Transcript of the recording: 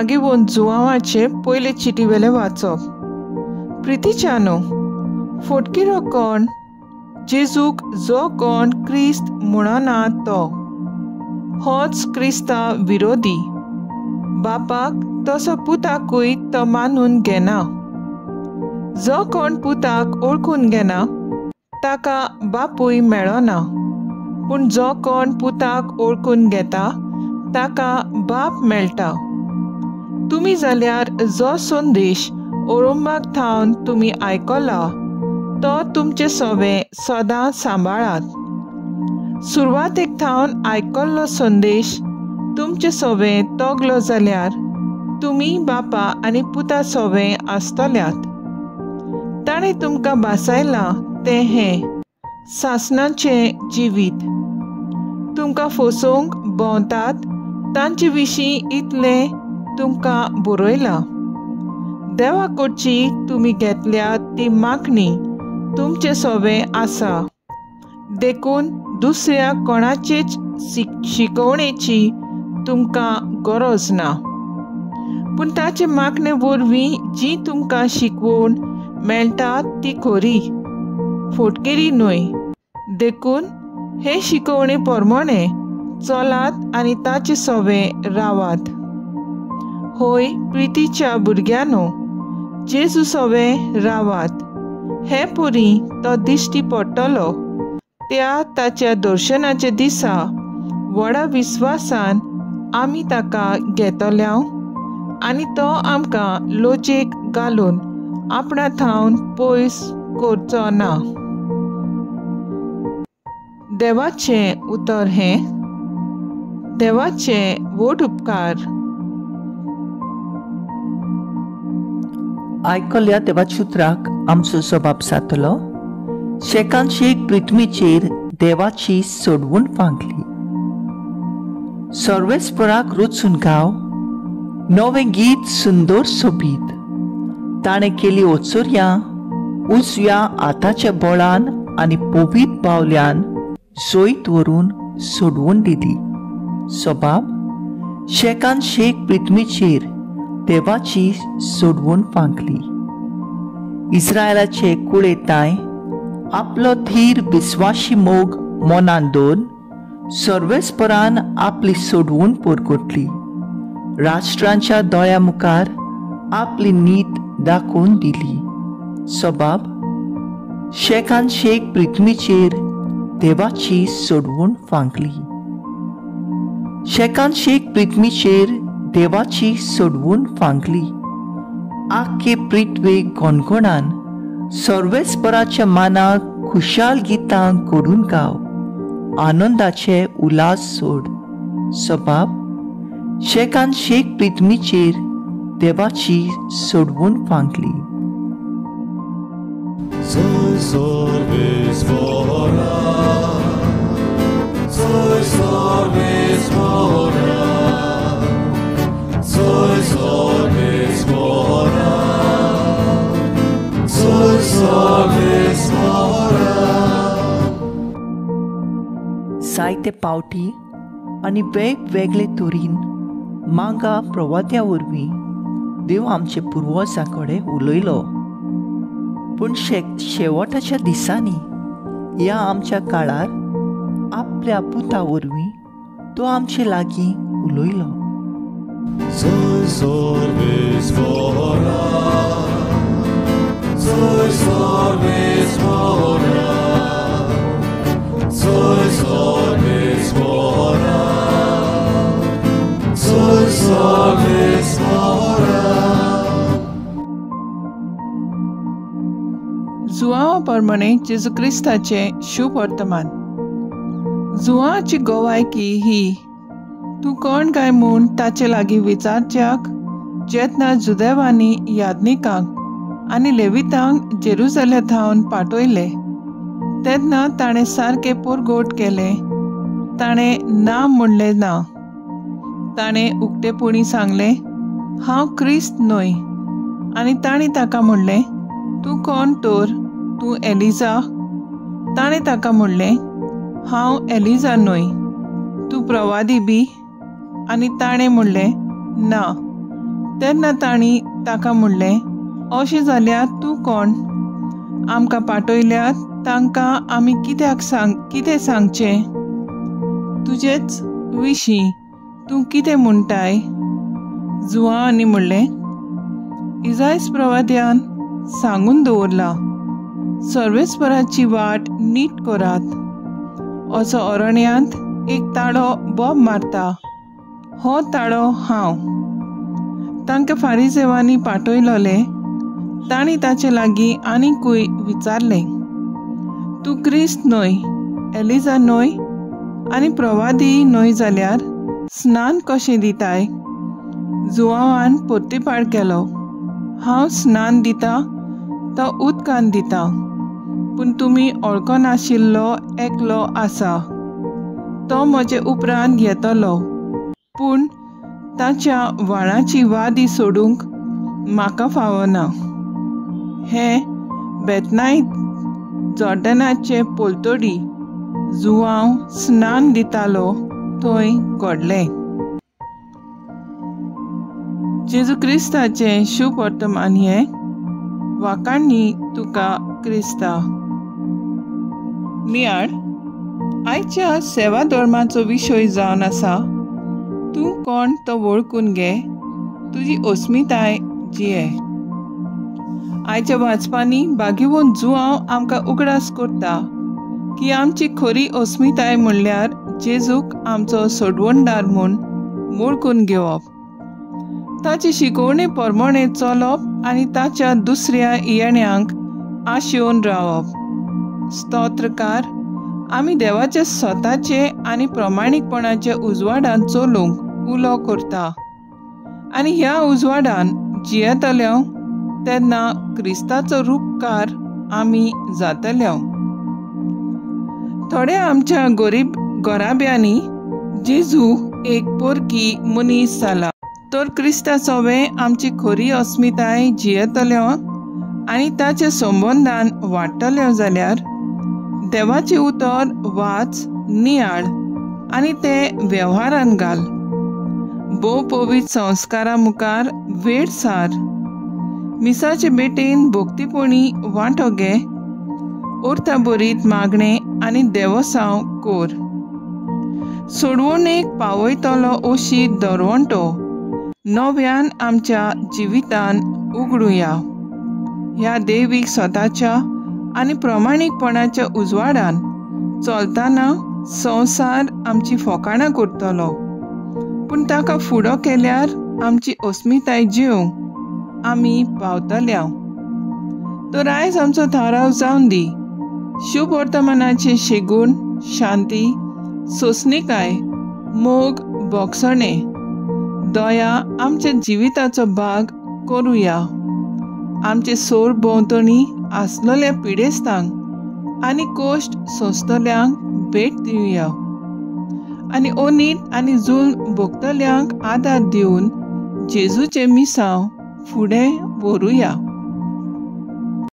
भागेवंत जुवांवाचे पयले चिटी वेलें वाचप. प्रितीच्यानो, फोटकिरो कोण जेजूक जो कोण क्रिस्त म्हणना तो होच क्रिस्ता विरोधी. बापाक तसो पुताकूय तो मानून घेना. जो कोण पुताक ओळखून घेना ताका बापूय मेळना, पूण जो कोण पुताक ओळखून घेता ताका बाप मेळटा. तुमी जाल्यार जो संदेश ओरंबाक थावन तुमी आयकला तो तुमचे सवे सदां सांबाळात. सुरवातेक थावन आयकल्लो संदेश तुमचे सवे तोगलो जाल्यार तुमी बापा आनी पुता सवे आसतल्यात. ताणें तुमकां भासायलां तें हें सासणाचें जिवीत. तुमकां फसोवंक भोंवतात तांचे विशीं इतलें तुमकां बरयलां. देवा कडची तुमी घेतल्या ती मागणी तुमचे सवे आसा, देखून दुसऱ्या कोणाचेच शिकवणेची तुमकां गरज ना. पूण ताचे मागणे वरवीं जी तुमकां शिकवण मेळटा ती खरी, फोटकेरी न्हय. देखून हे शिकवणे प्रमाणे चलात आनी ताचे सवे रावात. होय प्रितीच्या भुरग्यांनो, जेजू सवे रावात. हे परी तो दिश्टी पडटलो त्या ताच्या दर्शनाच्या दिसा व्हडा विस्वासान आमी ताका घेतल्या आनी तो आमकां लोचेक घालून आपणा थावन पयस करचो ना. देवाचें उतर हें. देवाचे व्हड उपकार. आयकल्या देवाच्या उतराक आमचो जबाब जातलो. शेकान शेक पृथ्वीचेर देवाची सोडवून फांकली. सर्वेस्पराक रुचून गाव नवें गीत सुंदर सोबीत. ताणें केली ओचोरयां उजव्या हाताच्या बळान आनी पवीत बावल्यान जैत व्हरून सोडवून दिली. सबाब शेकान शेक पृथ्वीचेर देवाची सोडवून फांकली. इस्रायलाचे कुळे ताय आपलो धीर विस्वाशी मोग मनान दवरून सर्वेस्परान आपली सोडवून परगटली. राष्ट्रांच्या दोळ्या मुखार आपली नीत दाखोवन दिली. सबाब शेकान शेक पृथ्वीचेर देवाची सोडवून फांकली. शेकान शेक पृथ्वीचेर देवाची सोडवून फांकली. आख्खे पृथ्वी गणगणान सर्वेस्पराच्या मानाक खुशाल गितां करून गाव, आनंदाचे उल्हास सोड. सबाब शेकान शेक पृथ्वीचेर देवाची सोडवून फांकली. जायते पावटी आनी वेगवेगळे तरेन मांगा प्रवाद्या वरवीं देव आमचे पुर्वजां कडेन उलयलो. पूण शेवटाच्या दिसांनी ह्या आमच्या काळार आपल्या पुता वरवीं तो आमचे लागीं उलयलो. जुआंवा प्रमाणे जेजू क्रिस्ताचें शुभ वर्तमान. जुआंवाची गवायकी ही, तूं कोण काय म्हूण ताचे लागीं विचारच्याक जेन्ना जुदेवांनी याज्ञिकांक आनी लेवितांक जेरुजाल्या थावन पाठयले तेन्ना ताणें सारकें परगट केलें. ताणें ना म्हणलें ना. ताणें उक्तेपणी सांगलें, हांव क्रिस्त न्हय. आनी ताणें ताका म्हणलें, तूं कोण तर? तूं एलिजा? ताणें ताका म्हणलें, हांव एलिजा न्हय. तूं प्रवादी बी? आनी ताणें म्हणलें, ना. तेन्ना तांणी ताका म्हणलें, अशें जाल्यार तूं कोण? आमकां पाठयल्यात तांकां आमी कित्याक कितें सांगचें? तुजेच विशीं तूं कितें म्हणटाय? जुआंवांनी म्हणलें, इजायस प्रवाद्यान सांगून दवरलां, सर्वेस्पराची वाट नीट करात. असो अरण्यांत एक ताळो बोब मारता, हो ताळो हांव. तांकां फारिजेवांनी पाठयलोले. तांणी ताचे लागीं आनीकूय विचारलें, तूं क्रिस्त न्हय, एलिजा न्हय आनी प्रवादी न्हय जाल्यार स्नान कशें दिताय? जुआंवान परतीपाळ केलो, हांव स्नान दिता तो उदकान दिता, पूण तुमी वळखनाशिल्लो एकलो आसा, तो म्हजे उपरांत येतलो, पूण ताच्या व्हाळाची वादी सोडूंक म्हाका फावना. हें बेतनाय जॉर्डनाचे पलतडी जुआंव स्नान दितालो थंय घडलें. जेजू क्रिस्ताचें शुभ वर्तमान हें. वाखाणणी तुका क्रिस्ता. नियाळ आयच्या सेवा धर्माचो विशय जावन आसा, तूं कोण तो वळखून घे, तुजी अस्मिताय जिये. आयच्या वाचपांनी भाग्यवंत जुआंव आमकां उगडास करता की आमची खरी अस्मिताय म्हणल्यार जेजूक आमचो सोडवणदार म्हूण वळखून घेवप, ताची शिकवणी प्रमाणे चलप आनी ताच्या दुसऱ्या येण्यांक आशेवन रावप. स्तोत्रकार आमी देवाच्या स्वताचे आनी प्रमाणीकपणाच्या उजवाडान चलूंक उलो करता आनी ह्या उजवाडान जियेतले तेन्ना क्रिस्ताचो रूपकार आमी जातले. थोड्या आमच्या गरीब घराब्यांनी जेजू एक पोरकी मनीस जाला, तर क्रिस्ता सोवें आमची खरी अस्मिताय जियेतले आनी ताच्या संबंदान वाडटले जाल्यार देवाचें उतर वाच, नियाळ आनी तें वेव्हारान घाल. भोव पवित्र संस्कारा मुखार वेळ सार. मिसाचे भेटेन भक्तीपणी वांटो घे, अर्था भरीत मागणें आनी देवसांव कोर. सोडवणेक पावयतलो अशी दरवंटो नव्यान आमच्या जिवितान उगडुया. ह्या देवीक स्वताच्या आनी प्रमाणीकपणाच्या उजवाडान चलतना संवसार आमची फोकाणां करतलो, पूण ताका फुडो केल्यार आमची अस्मिताय जेवंक आमी पावतल्या. तर आयज आमचो थाराव जावन दी, शुभ वर्तमानाचे शेगूण, शांती, सोंसणीकाय, मोग, भोगसणें, दया आमच्या जिविताचो भाग करुया. आमचे सोर भोंवतणी आसलेल्या पिडेस्तांक आनी कोश्ट सोंसतल्यांक भेट दिवया आनी ओनीत आनी जुल्म भोगतल्यांक आदार दिवन जेजूचें मिसांव फुडें व्हरुया.